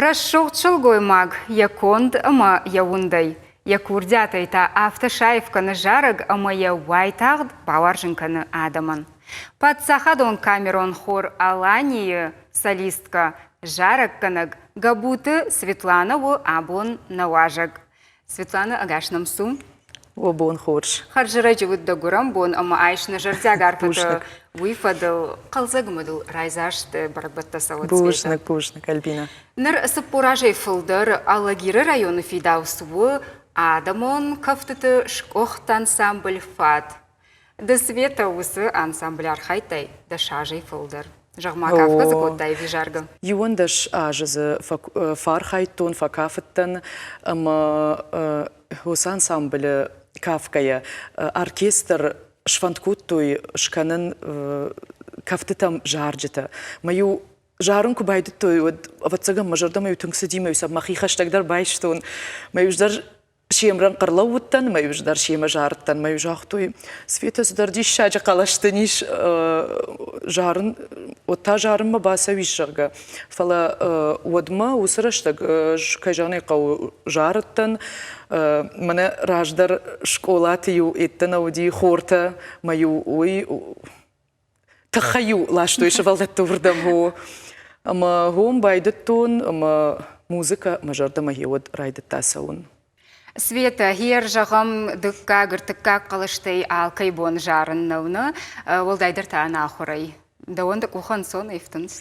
Рӕсугъд сылгоймаг йӕ конд ӕмӕ йӕ уындӕй, йӕ курдиатӕй та афтӕ саив кӕны зарӕг ӕмӕ йӕ уайтагъд бауарзын кӕны адӕмӕн. Паддзахадон камерон хор «Алани-йы» солисткӕ, зарӕггӕнӕг Гӕбуты Светланӕ у абон нӕ уазӕг. Светлана, ӕгас нӕм цу. О, бон хорз. Хӕрзӕрӕджы уыд дӕ гуырӕн бон ӕмӕ айс нӕ зӕрдиаг арфӕтӕ уый фӕдыл хъӕлдзӕг ӕмӕ дыл райдзаст бӕрӕгбӕттӕ цӕуӕд. Бузныг, бузныг, Альбина. Ныр 40 азӕй фылдӕр Алагиры районы фидауц у адӕмон кӕфтыты скъуыхт ансамбль «Фат». Ды, Света, уыцы ансамбль архайдтай дӕс азӕй фылдӕр. Зӕгъ-ма, кафгӕ дзы кодтай ӕви заргӕ? 11 азы дзы фӕархайдтон, фӕкафыдтӕн ӕмӕ уыцы ансамблы кафгӕйӕ оркестр сфӕнд кодтой скӕнын кӕфтытӕм зарджытӕ. Мӕ-иу зарын куы байдыдтой, уӕд, ӕвӕццӕгӕн, мӕ зӕрдӕмӕ-иу тынг цыди, мӕ-иу сӕ мӕхи хӕстӕгдӕр байстон. Мӕ-иу дӕр се мрӕнхъ ӕрлӕууыдтӕн, мӕ-иу дӕр семӕ зарыдтӕн, мӕ-иу загътой, Светӕ, цыдӕр диссаджы хъӕлӕс дын ис, зарын, уӕд та зарынмӕ бацӕуис, зӕгъгӕ. Фӕлӕ уӕдмӕ уыцы рӕстӕг ӕз, кӕй зӕгъын ӕй хъӕуы, зарыдтӕн. Мӕнӕ раздӕр скъолаты-иу ӕдде нӕ уыди хортӕ, мӕ-иу уый тыххӕй-иу ластой сывӕллӕтты уырдӕм о. Ӕмӕ уым байдыдтон ӕмӕ музыкӕ мӕ зӕрдӕмӕ гъеуӕд райдыдта цӕуын. Светӕ, гъер, зӕгъӕм, дыккаг, ӕртыккаг хъӕлӕстӕй алкӕй бон зарын нӕу, нӕ? Уӕлдайдӕр та ӕнахуырӕй. Дӕуӕн дӕ къухы ӕнцон ӕфтынц?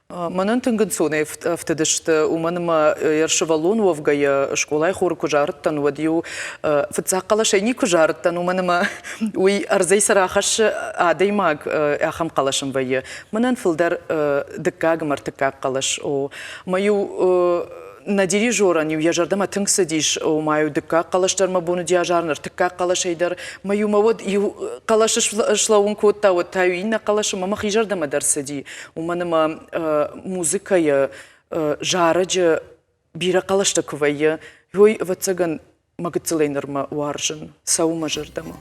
Мӕнӕн тынг ӕнцонӕй ӕфтыдысты, уымӕн ӕмӕ йӕ сывӕллон уӕвгӕйӕ скъолайы хоры куы зарыдтӕн, уӕд-иу фыццаг хъӕлӕсӕй никуы зарыдтӕн, уымӕн ӕмӕ уый ӕрдзӕй цы рахӕссы адӕймаг, ахӕм хъӕлӕс ын вӕййы. Мӕнӕн фылдӕр дыккаг ӕмӕ ӕртыккаг хъӕлӕс. О, мӕ-иу нӕ дирижерӕн-иу йӕ зӕрдӕмӕ тынг цыдис, ома-иу дыккаг хъӕлӕс дӕр мӕ бон уыди азарын, ӕртыккаг хъӕлӕсӕй дӕр. Мӕ-иу мӕ уӕд иу хъӕлӕсы слӕууын кодта, уӕд та-иу иннӕ хъӕлӕсы мӕ мӕхи зӕрдӕмӕ дӕр цыди. Уымӕн ӕмӕ музыкӕйы зарӕджы бирӕ хъӕлӕстӕ куы вӕййы, уый, ӕвӕццӕгӕн, мӕ гыццылӕй нырмӕ уарзын, цӕуы мӕ зӕрдӕмӕ.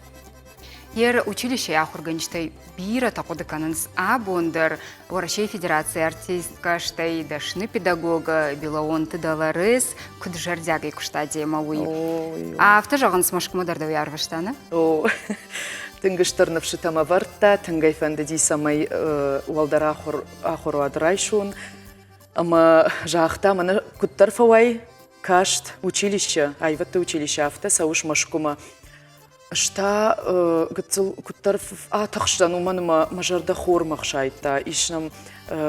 Йӕ училищейы ахуыргӕнджытӕй бирӕтӕ хъуыды кӕнынц абон дӕр Уӕрӕсейы Федерацийы артисткӕ, стӕй дӕсны педагог Билаонты Долорес куыд зӕрдиагӕй куыста демӕ, уый. Афтӕ зӕгъынц, Мӕскуымӕ дӕр дӕу арвыста, нӕ? О, тынг стыр ныфсытӕ мӕ вӕрдта, тынг ӕй фӕндыди, цӕмӕй уӕлдӕр ахуырад райсон. Ӕмӕ загъта, мӕнӕ куыддӕр фӕуай каст училище, аивӕдты училище, афтӕ цӕуыс Мӕскуымӕ. Ӕз та гыццыл куыддӕр атыхстӕн, уымӕн ӕмӕ мӕ зӕрдӕ хормӕ хсайдта. Ис нӕм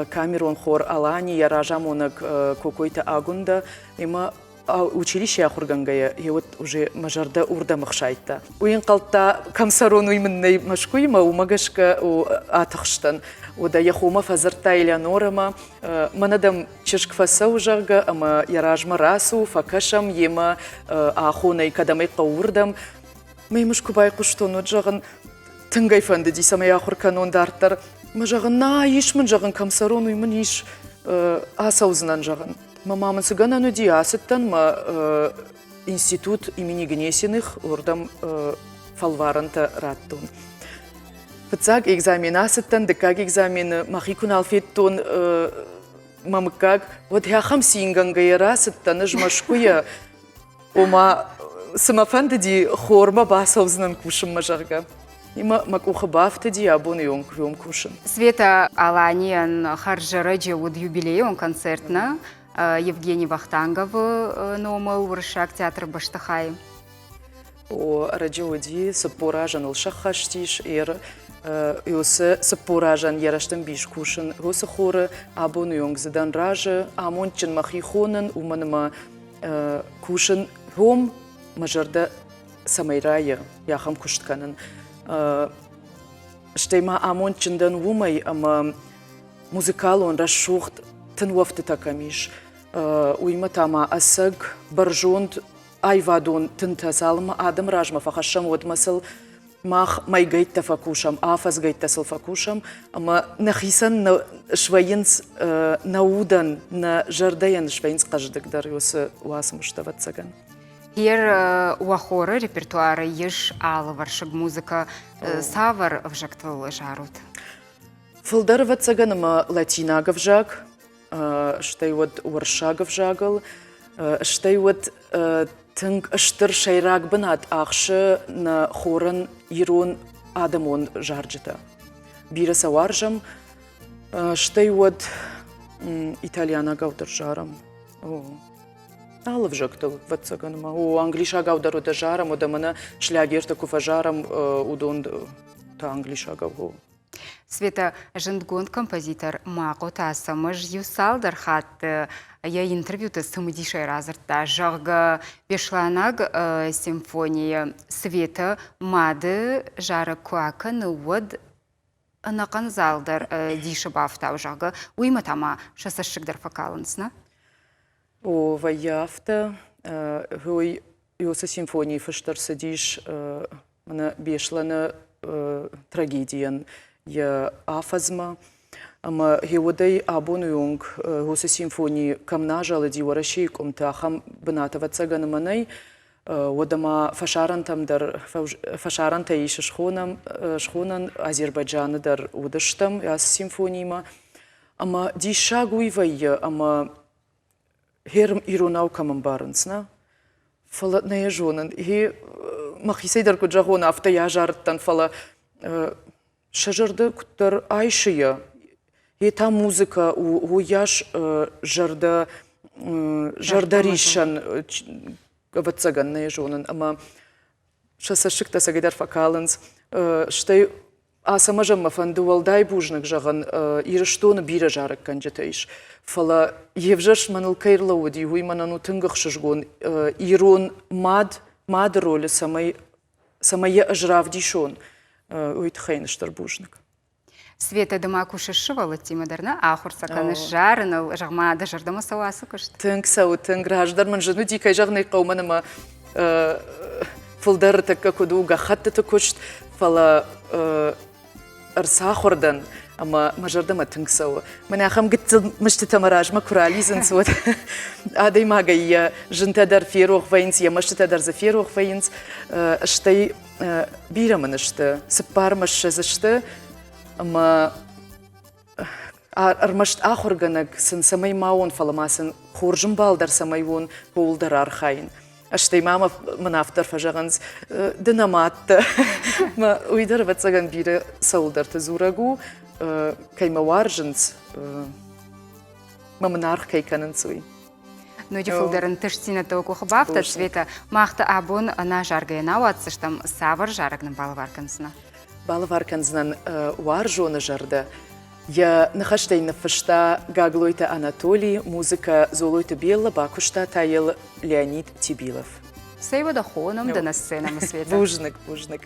камерон хор Алани, йӕ разамонӕг Кокойты Агуындӕ, ӕмӕ училищейы ахуыргӕнгӕйӕ йе уже мӕ зӕрдӕ уырдӕм ӕхсайдта. Уый ӕнхъӕлдта, кӕм цӕрон, уый мын нӕй Мӕскуыимӕ, уымӕ гӕсгӕ атыхстӕн. Уӕдӕ йӕ хомӕ фӕдзырдта Элеонорӕмӕ, мӕнӕ дӕм чызг фӕцӕуы, зӕгъгӕ, ӕмӕ йӕ размӕ рацу, фӕкӕсӕм йемӕ ахонӕй, кӕдӕм ӕй хъӕуы, уырдӕм. Мӕ мыс куы байхъуыстон, уӕд, зӕгъын, тынг ӕй фӕндыди, цӕмӕй ахуыр кӕнон дарддӕр. Мӕ зӕгъын, на, ис мын, зӕгъын, кӕм цӕрон, уый мын ис, ацӕудзынӕн, зӕгъын. Мӕ ма мын цы гӕнӕн уыди, ацыдтӕн мӕ институт имени Гнесиных, уырдӕм фӕлварӕнтӕ радтон. Фыццаг экзамен ацыдтӕн, дыккаг экзамены мӕхи куы нал федтон мӕ мыггаг, уӕд ахӕм цингӕнгӕйӕ рацыдтӕн ӕз Мӕскуыйӕ, ома цы мӕ фӕндыди, хормӕ бацӕудзынӕн кусынмӕ, зӕгъгӕ. Мӕ мӕ къухы бафтыди абоны онг уым кусын. Света Аланийӕн хӕрзӕрӕджы уыд юбилейон концерт нӕ Евгений Вахтанговы номыл Уырыссаг театры бӕстыхайы. О, ӕрӕджы уыди, 40 азӕн ыл сӕххӕст ис. Уыцы 40 азӕн йӕ рӕстӕмбис кусын уыцы хоры. Абоны онг дзы дӕн разы. Амондджын мӕхи хонын, уымӕн ӕмӕ кусын уым мӕ зӕрдӕ цӕмӕй райы, ахӕм куыст кӕнын. Стӕй ма амондджын дӕн уымӕй, ӕмӕ музыкалон рӕсугъд тынуӕфтытӕ кӕм ис, уыимӕ та ма ӕцӕг бӕрзонд аивадон тынтӕ цалынмӕ адӕмы размӕ фӕхӕссӕм, уӕдмӕ сыл мах мӕйгӕйттӕ фӕкусӕм, афӕдзгӕйттӕ сыл фӕкусӕм, ӕмӕ нӕхицӕн нӕ свӕййынц нӕ удӕн, нӕ зӕрдӕйӕн свӕййынц хъӕздыгдӕр уыцы уацмыстӕ, ӕвӕццӕгӕн. Йер уӕ хоры репертуары ис алывӕрсыг музыкӕ. Цавӕр ӕвзӕгтыл зарут? Фылдӕр, ӕвӕццӕгӕн, ӕмӕ латинаг ӕвзаг. стӕй уӕд уырыссаг ӕвзагыл, стӕй уӕд тынг стыр сӕйраг бынат ахсы нӕ хорӕн ирон адӕмон зарджытӕ. Бирӕ сӕ уарзӕм, стӕй уӕд итальянагау дӕр зарӕм. Алы взӕгтыл, ӕвӕццӕгӕн ма. О, англисагау дӕр уыд зарӕм, уӕдӕ мӕнӕ шлягертӕ куы фӕзарӕм, уыдон та англисагау. О. Светӕ, зындгонд композитор Махъоты Ацӕмӕз иу цалдӕр хатты йӕ интервьюты цымыдисӕй радзырдта, зӕгъгӕ, Беслӕнаг симфонийы Светӕ мады зарӕг куы акӕны, уӕд ӕнӕхъӕн зал дӕр дисы бафтауы, зӕгъгӕ, уыимӕ та ма сӕ цӕссыг дӕр фӕкалынц, нӕ? О, вӕййы афтӕ. Уый Иосы симфонийы фыст ӕрцыдис мӕнӕ Беслӕны трагедийӕн йӕ афӕдзмӕ. Ӕмӕ гъеуӕдӕй абоны онг уыцы симфони кӕм нӕ азӕлыди Уӕрӕсейы къуымты, ахӕм бынат, ӕвӕццӕгӕн, ӕмӕ нӕй. Уӕдӕ ма фӕсарӕнтӕм дӕр фӕсарӕнтӕ ис схонӕм, схонӕн Азербайджаны дӕр уыдыстӕм ацы симфониимӕ. Ӕмӕ диссаг уый вӕййы, ӕмӕ херм иронау кӕм ӕмбарынц, нӕ? Фӕлӕ нӕ йӕ зонын. Гъе, мӕхицӕй дӕр куыд зӕгъон, афтӕ йӕ азарыдтӕн, фӕлӕ сӕ зӕрдӕ куыддӕр айсы йӕ, йе та музыкӕ у уыйас зӕрдӕ зӕрдӕриссӕн, ӕвӕццӕгӕн, нӕ йӕ зонын, ӕмӕ сӕ цӕссыгтӕ цӕгӕйдӕр фӕкалынц. Стӕй Ацӕмӕзӕн мӕ фӕнды уӕлдай бузныг зӕгъын, Ирыстоны бирӕ зарӕггӕнджытӕ ис, фӕлӕ йе взӕрст мӕныл кӕй ӕрлӕууыди, уый мӕнӕн у тынг ӕхсызгон. Ирон мад, мады ролы цӕмӕй, цӕмӕй йӕ ӕз равдисон, уый тыххӕй йын стыр бузныг. Светӕ, ды ма кусыс сывӕллӕттимӕ дӕр, нӕ? Ахуыр сӕ кӕныс зарыныл, зӕгъ-ма, дӕ зӕрдӕмӕ цӕуы ацы куыст? Тынг цӕуы, тынг. Раздӕр мын зын уыди, кӕй зӕгъын ӕй хъӕуы, мӕн ӕмӕ фылдӕр тӕккӕ куыд у гӕххӕттыты куыст, фӕлӕ ӕрцахуыр дӕн ӕмӕ мӕ зӕрдӕмӕ тынг цӕуы. Мӕнӕ ахӕм гыццыл мыстытӕ мӕ размӕ куы ралидзынц, уӕд адӕймагӕй йӕ зынтӕ дӕр ферох вӕййынц, йӕ мӕстытӕ дӕр дзы ферох вӕййынц. Стӕй бирӕ мын сты, цыппар 20 сты ӕмӕ ӕрмӕст ахуыргӕнӕг сын цӕмӕй ма уон, фӕлӕ ма сын хорз ӕмбал дӕр цӕмӕй уон, ууыл дӕр архайын. Стӕй ма мын афтӕ фӕзӕгъынц, ды нӕ мад дӕ. Уый дӕр, ӕвӕццӕгӕн, бирӕ цӕуылдӕрты дзурӕг у, кӕй мӕ уарзынц, мӕ мын аргъ кӕй кӕнынц, уый. Ноджы фылдӕр ӕнтыстдзинӕдтӕ уӕ къухы бафтӕд, Светӕ. Мах та абон ӕнӕ заргӕйӕ нӕ ауадздзыстӕм. Цавӕр зарӕг нын балӕвар кӕндзынӕ? Балӕвар кӕндзынӕн уарзоны зӕрдӕ. Йӕ ныхӕстӕй ныффыста Гаглойты Анатолий, музыкӕ Золойты Белла, бакуыста та йыл Леонид Тибилов. Цӕй уӕдӕ хонӕм дӕ нӕ сценӕмӕ, Светӕ. Бузныг, бузныг.